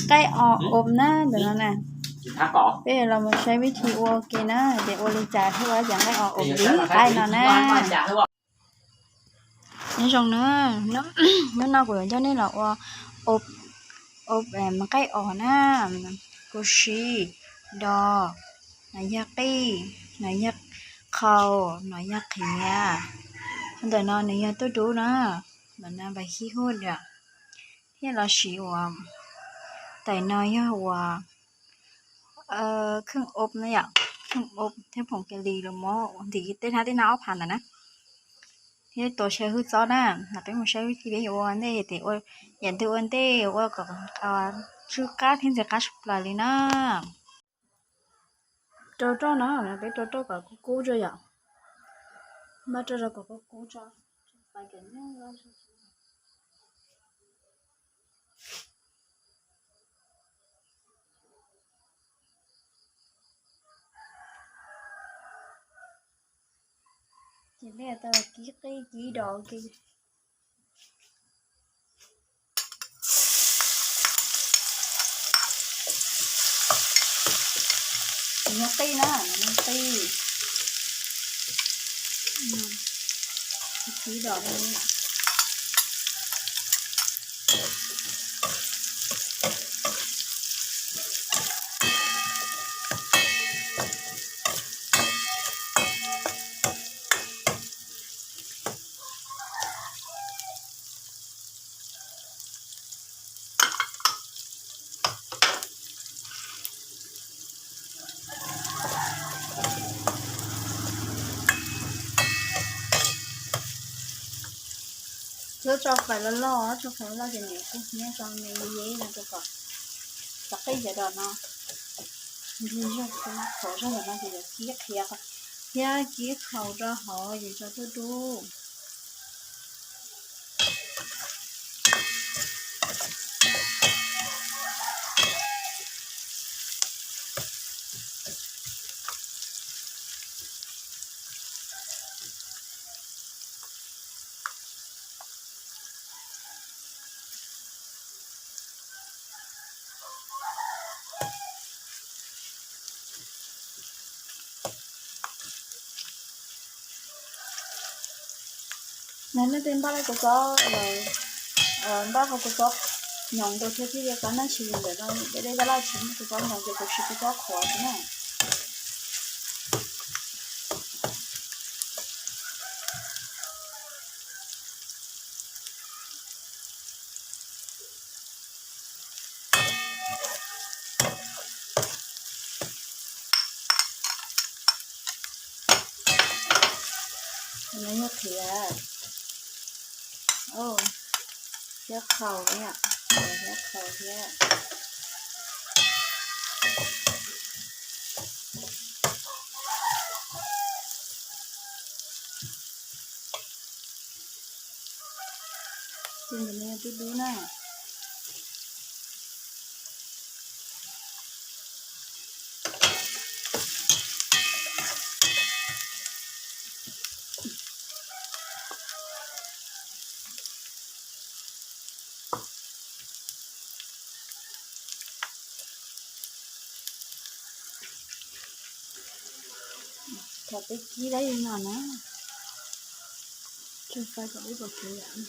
Nqaij os ob na, ntawm no na. Peb los mus saib vib thi ua ua ke na, hais tias ua li cas thiaj ua cov nqaij os ob li qaib no na. Nyob zoo na, hnub no kuv yuav coj nej los ua, ua nqaij os na, kuv siv dos, no yog qij, no yog qhaus, no yog qhiav, ntawm no nws yog tuj dub na, ntawm no npais hib huj diam, thiab los siv ua, tais no yog ua kheej ob na yom, kheej ob thiab phoom ke li los muab ntim tej hnab tej na ob phav ntawd na, thiab tua saib hwj txob na. Los peb mus saib vib thi peb yuav ua ntej tias ua yam twg ua ntej ua kom tsw qab thiab ntxim qab tshaj plaws li na. Rau roj no, peb rau roj kom kub kub tso yom, npaj rau rau kom kub kub tso. Ces peb tau kib qij kib dos ua ke. Nws yog qij na, nws yog qij. Kib dos li. Txhob tso fais loj loj, tso fais loj ces nws kuj hnyiab, tso me me no rau kom cov qij cov dos no ntug zog, qhov zog ntawm no ces yuav kib qhiav thiab kib qhaus rau hauv ces tso tuj dub. Nws nej tej npaj kuv txob, npaj qhov kuv txob nyoos rau thiab thiaj li qab naj tshis ntawm no, dej dej laj laj tsis muaj kuv txob nyoos ces kuv siv kuv txob qhuav xwb na. No yog qhiav, thiab qhaus, thiab qhaus thiab. Tus ntawm no yog dub dub na. Thaum peb kib lawm li no na, tsuas fais kom peb pom kev yom,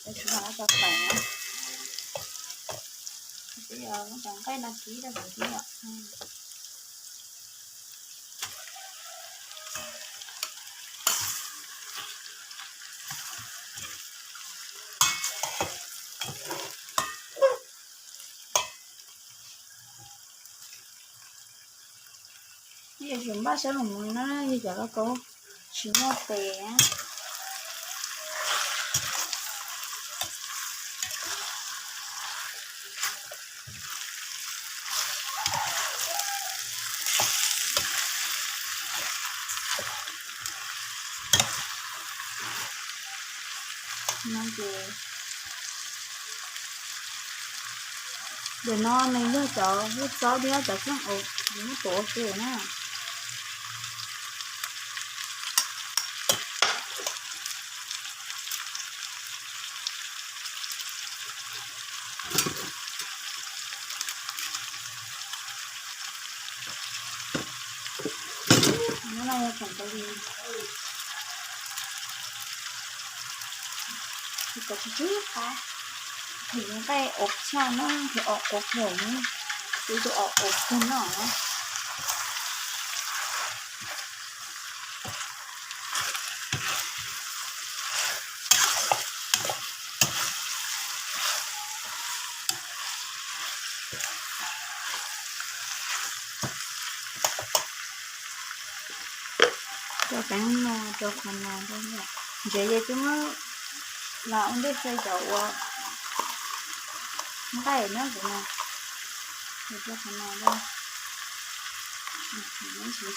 peb tsuas lam tau fais na. Peb yuav muab cov nqaij no kib rau hauv thiab yom. Yog tsum npaj sab los mus no yog cov lauj kaub tsis muaj tes. No ces, ntawm no nws yog cov hwj txob thiab cov kheej os, nws muab tuav ua ke na. Tseem tau li, tsis tau tsis tsis qab, nqaij ua tshaj no, nqaij ua kawg no, tsis tau ua kawg no. Rau peeb no, rau qhov no, ntsev ces twb muab los ua ntej xwb cov ua nqaij na kuv no. Ces rau qhov no,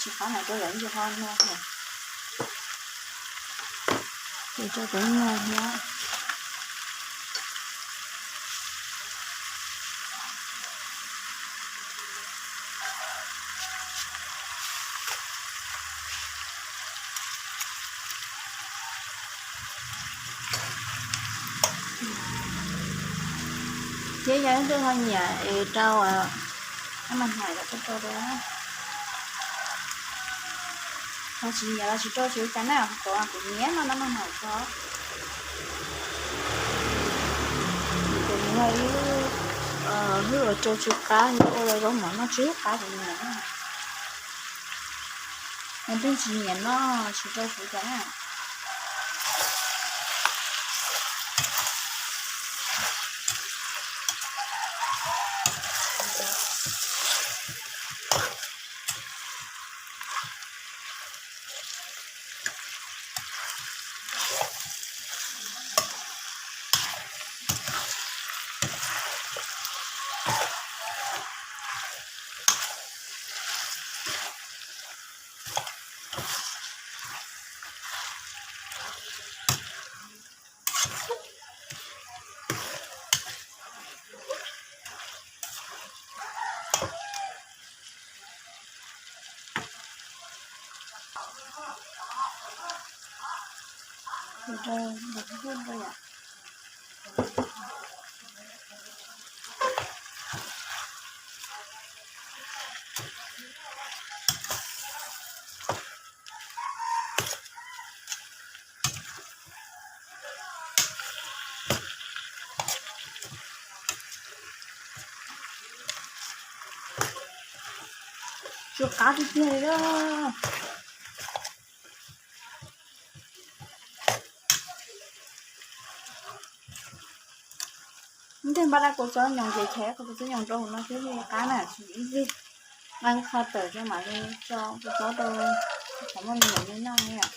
tsis qab na rau lawv ntsis ho no. Ces rau peeb no thiab. Thiab yog leej twg ho nyiam es rau, mas hais los kuj rau dua. Ho tsis nyiam los tsis rau tsis ua cas na, kuv, kuv nyiam no no mas hais tso. Kuv nyiam ib hwj ua rau tsw qab, ua zaub mov noj tsw qab kuv nyiam. Yog leej twg tsis nyiam noj tsis rau tsis ua cas na. Tsw qab tiag tiag li os. Ib teg npaj dab kua txob nyoos ces chais kua txob nyoos rau hauv no thiab li qab na, tsis ib teg nqa qho tawm rau mam li tso kua txob rau qhov muaj me nyuam me noj ne yom.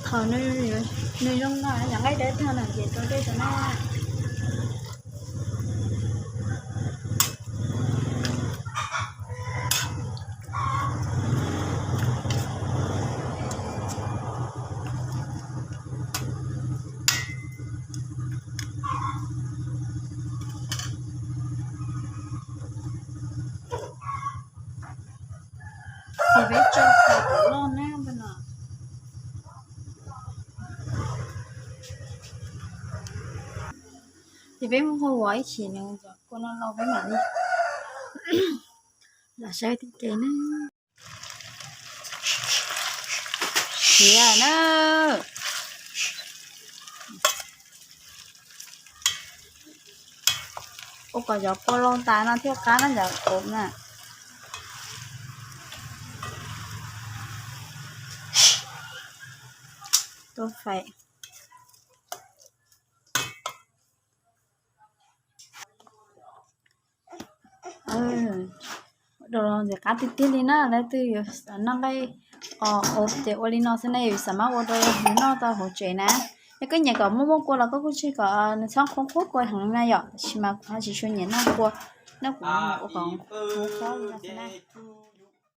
Thaum nws zoo no yog nqaij dawb tag no ces rau dej rau na. Ces peb tso tau loj na ntawm no. Ces peb muab kua ua ib chim nws kua no los peb mam li los saib tim kev na. Siav na. Ua kom cov kua loj tas no thiaj qab na cov kua na. Tua fais. Ua rau los ntxim qab tiag tiag li na, leej twg yuav xav noj nqaij ua ces ua li no xwb na, yus xav mas ua rau nws noj tau hauv tsev na. Yog koj nyiam kom muaj muaj kua los koj kuj tseg kom nws txhob qhuav qhuav kua heev na yom, tab sis mas kuv ho tsis tshua nyiam noj kua, noj kuv ua kom qhuav qhuav li no xwb na.